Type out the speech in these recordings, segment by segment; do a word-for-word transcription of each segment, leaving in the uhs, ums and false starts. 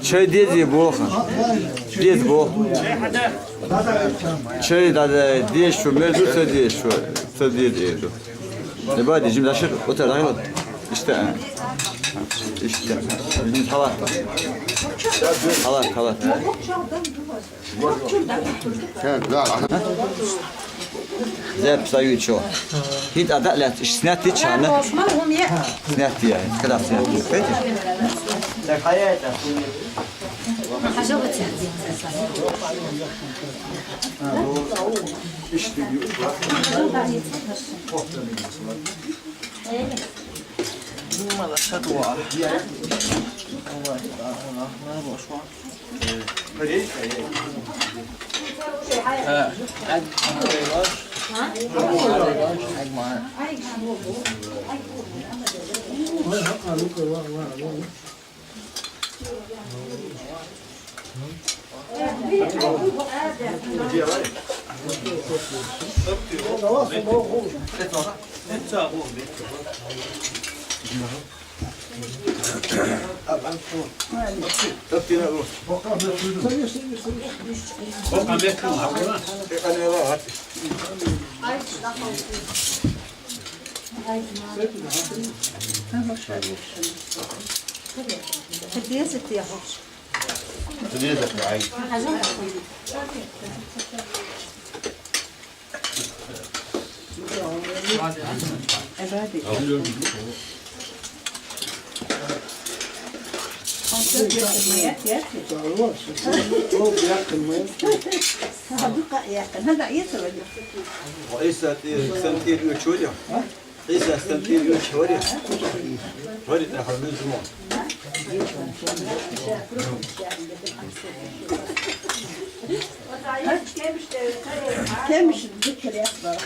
Чай дезий боху. Деза боху. Чай да, да, деза шу, мел ду ца деза шу, ца деза эду. Э, бади, жим дашир, ота дагилу. Иштта. Иштта. Жим халат. Халат, халат. Зеп саючо. Хит ада лет, снять ти чана. Снять я, когда снять ти, видите? Думала, что два. عيسى سنتين يوتشوريا. عيسى سنتين يوتشوريا. ورد أخذ من زمان. كمش ذكر يا أخبار.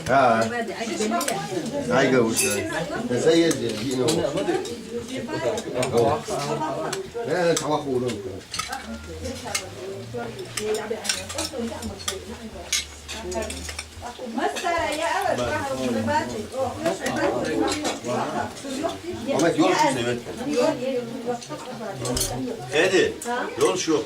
ها. هاي قوي شوي. زي الزين. لا، لا، تعال أخوه. Ahmet, yol şu sevet. Hadi, yol şu yok.